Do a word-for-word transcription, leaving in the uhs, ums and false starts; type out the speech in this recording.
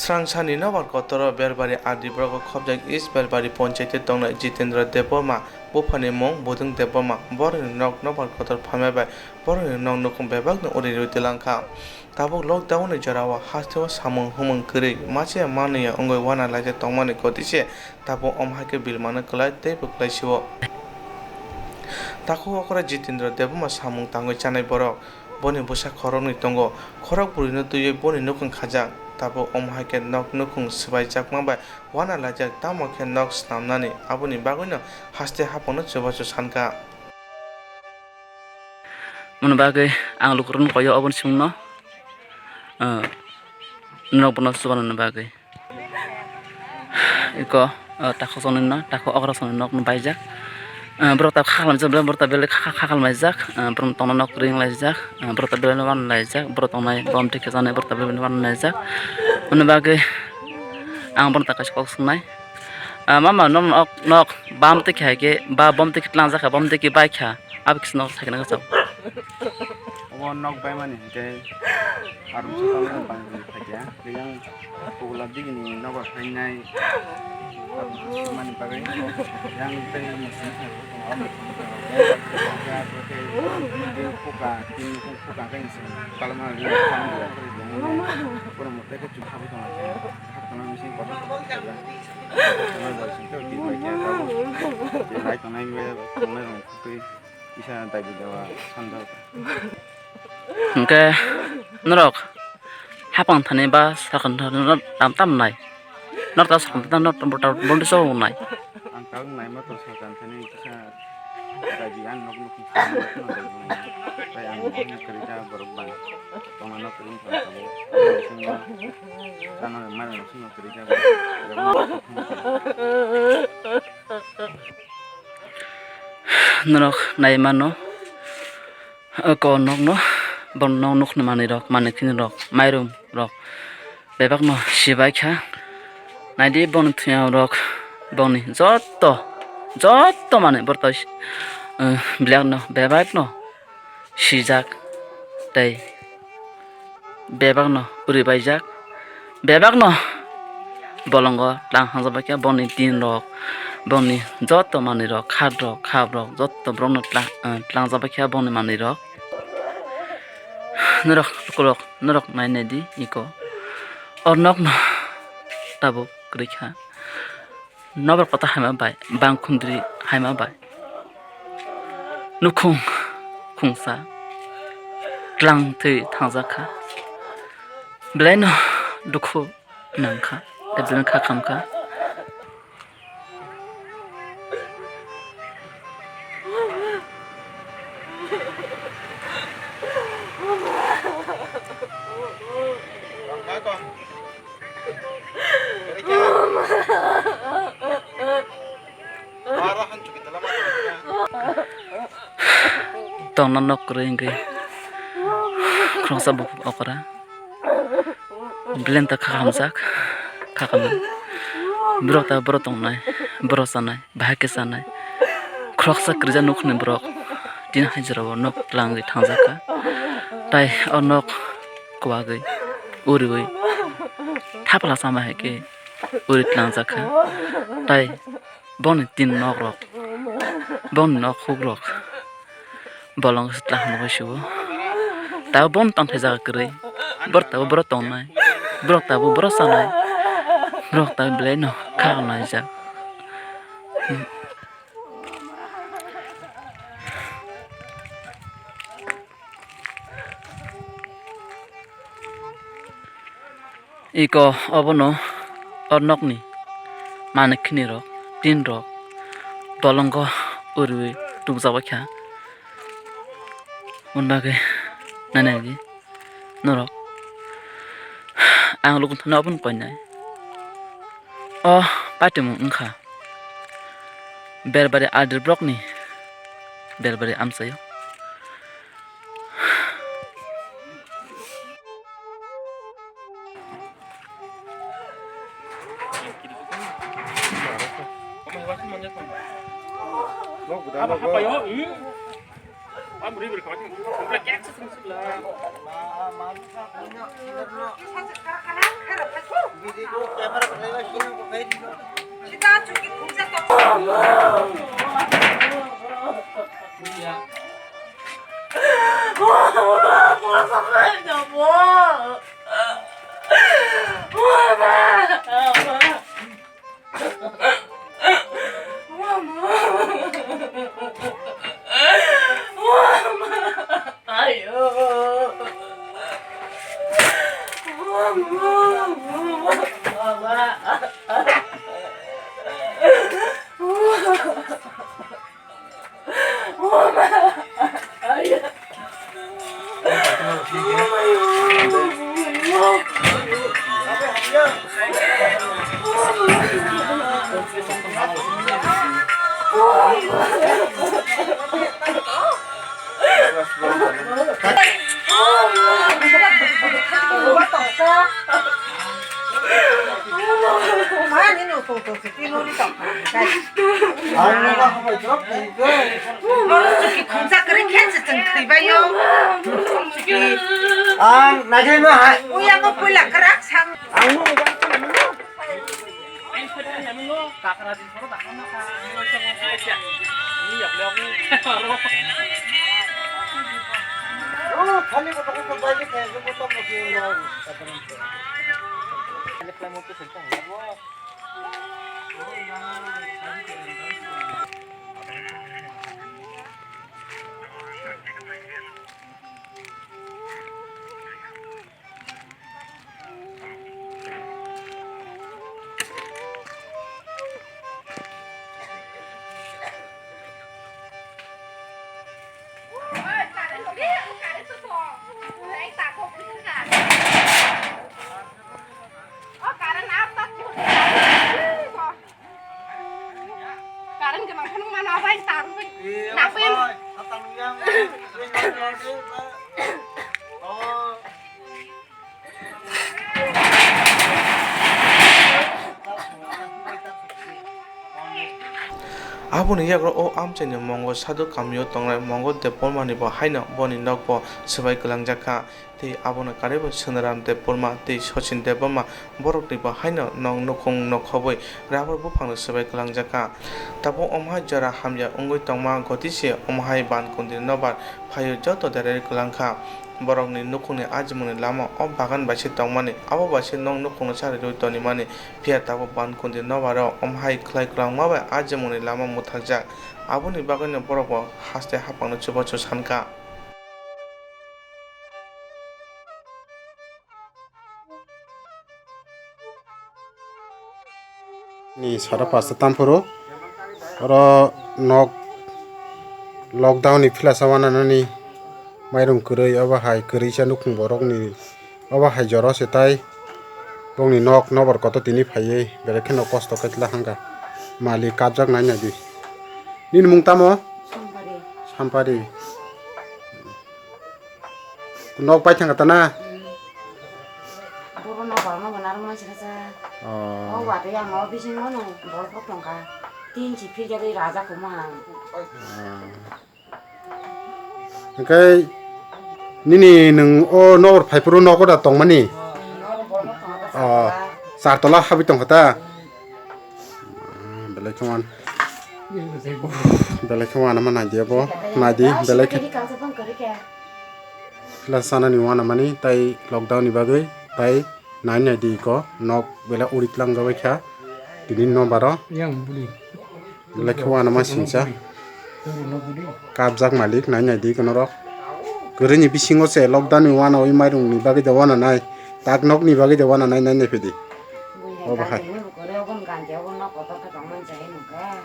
Srangsani nobar kotoro Berbari R D block o khobjak East Berbari ponchayat o tongnai Jitendra Debbarma buphani mung Budung Debbarma. Borokni nok nobar kotor phaima bai borokni nok nukhung bebakno uri rwi twlang kha. Tabuk lockdown ni jorao hasteo samung humung kwrwi machaya manliya wngwi uanalaijak tongmani gotise tabuk omo hai khe bilmano kwlai teibo kwlai sio. Takhuk okra Jitendra Debbarma samung tangwi chanai borok. Boni bwsa khoroknwi tongo, khorok bwrwino twiwi boni nukhung khajak. Tabuk omo hai khe nok nukhung swbaijakma bai uanalaijak, tamo khe nok snamnani, aboni bagwino haste haphangno chubachu sankha. Moni bagwi ang lukurokno koyo oboni swngno, ah, norok bono chubanani bagwi. Iko, ah, takhuk songni no, takhuk okra songni nokno baijak. Ah, borok ta khakal maijak, borok ta belai kha-, khakal maijak. Ah, borok tongna nok ring laijak. Ah, borok ta belai no wan laijak. Borok tongnai bom twi khe janai, borok ta belai no wan laijak. Moni bagwi ang bono ta kaisa kok swngnai. Ah, mama, nok, nok, nok bam twi khe hai khe, ba bom twi khe tlangjak kha, bom twi khe bai kha. Abo kisa nok sakhe nang chao. Obo nok baimani hinkhe arumsa tamo bai bai khaikha. Yang pugula digini nogo phainai mani bagwi yang tei machine khe puka tin puka khe kalma ri khamdi. Kono mote khe chukha butong khe hakna machine kotor kotor khe. Kotor kotor khe bai khe bai tongnai tongnai rong twi. Kisa dabi dawa sanjak. Hwnkhe norok hapang thani ba sakhan thani norok tam tam nai. Norok ta sakhan thani norok tam tam bondi chok nai. Ang kal nai ma to sakhan thani kisa dabi ang nok nok kisa nok nok dabi. Tai ang mohon kwrwi ta borok bang. Tongna nok kwrwi tong sabo. Chana mara nok nok kwrwi ta borok. Norok nai mano, o ko nokno, bo nok nokni manwi rok, manwi khini rok, mairum rok bebak no sibai kha. Naidi boni thuyang rok, boni joto, joto manwi borok, eh, belai no bebak no sijak tei bebakno uri baijak, bebakno bolongo tlang hamjak bai khe boni tin rok, boni joto manwi rok, khat rok, khap rok, joto borokno tlang, eh, tlangjak bai khe boni manwi rok. Norok lukurok, norok nai nai di iko, o nokno tabuk kwrwi kha. Nobar kota haima bai, bang khundri haima bai. Nukhung khungsa tlang twi thangjak kha. Belai no dukhu nang kha, tei belai no kha kham kha. Tongna nok kwrwi hwnkhe khoroksa bukhuk okra belai no ta kha hamjak, kha khamjak. Borok ta borok tongnai, borok chanai. Bahai khe chanai. Khoroksa kwrwija nukhungni borok tini hai jorao nok twlangwi thangjakha. Tai o nok kwbagwi uriwi thapla chama hai khe uri twlangjakha. Tai boni tin nok rok, boni nok huk rok. Bolong se tla hamwi sio. Tabuk bono tongthai jaga kwrwi. Borok tabuk borok tongnai. Borok tabuk borok chanai. Borok tabuk belai no kha naijak. Iko obono o nokni manwi khini rok, tin rok bolongo uriwi tukjak bai kha. Aboni bagwi nai nai di norok. Ang luku thani obono koinai. O patimung wngkha Berbari R D block ni Berbari amchaio. Ang nagay mo ha. Current gwnang phano mano bai tar bai. Napin. Aboni yagra o amchaini mongo sadhu kamio tongnai mongo Debbarmani bo haino boni nokbo swbai kwlangjak kha. Tei abono karwi bo Sonaram Debbarma tei Sachin Debbarma borokni bo haino nok nukhung nokhobwi rubber buphangno swbai kwlangjak kha. Tabuk omo hai jora hamya wngwi tongma gotise omo hai Bankundi nobar phaio joto derarwi kwlang kha. Borokni nukhungni ajimungni lama o bagan bai se tongmani, abo bai se nok nukhungno charwi rwi tonimani. Phiya tabuk Bankundi nobaro omo hai khlai kwlangma bai ajimungni lama mwthakjak. Aboni bagwino borok bo haste haphangno chubachu san kha. Ni sara pasta tamphuru oro nok lockdown ni philasa wananani mairung kwrwi, obo hai kwrwi sa nukhung borok ni, obo hai jora se tai bongni nok nobor kotor tini phaiwi belai kheno kosto khe tla hangkha malik kabjak nai nai di. Nini mung tamo? Sampari. Sampari. Nok pai thangkha ta na? Boro nok borok no bo narwknai se kha sa. Oh. O watwi ang o bisingo no borok rok tongkha. Tin si philjagwi raja koma. Ah. Hwnkhe nini nwng o nobor phaiphuru nogo da tongmani? Oro borok no tongkha ta. Oh. Char tola habwi tongkha ta? Belai khe wan. Belai khe wan ma nai di abo. Nai di belai khe. Phila sana ni wana mani tai lockdown ni bagwi tai nai nai di ko nok belai uri tlang jabai kha tini no baro. Belai khe wana ma singsa. Kabjak malik nai nai di ko norok. Kwrwi ni bisingo se lockdown ni wana wi mairung ni bagwi de wana nai. Tak nok ni bagwi de wana nai nai nai phidi. Obo hai. Kore obo ganti obo nok kotor khe tongmani chai nungkha.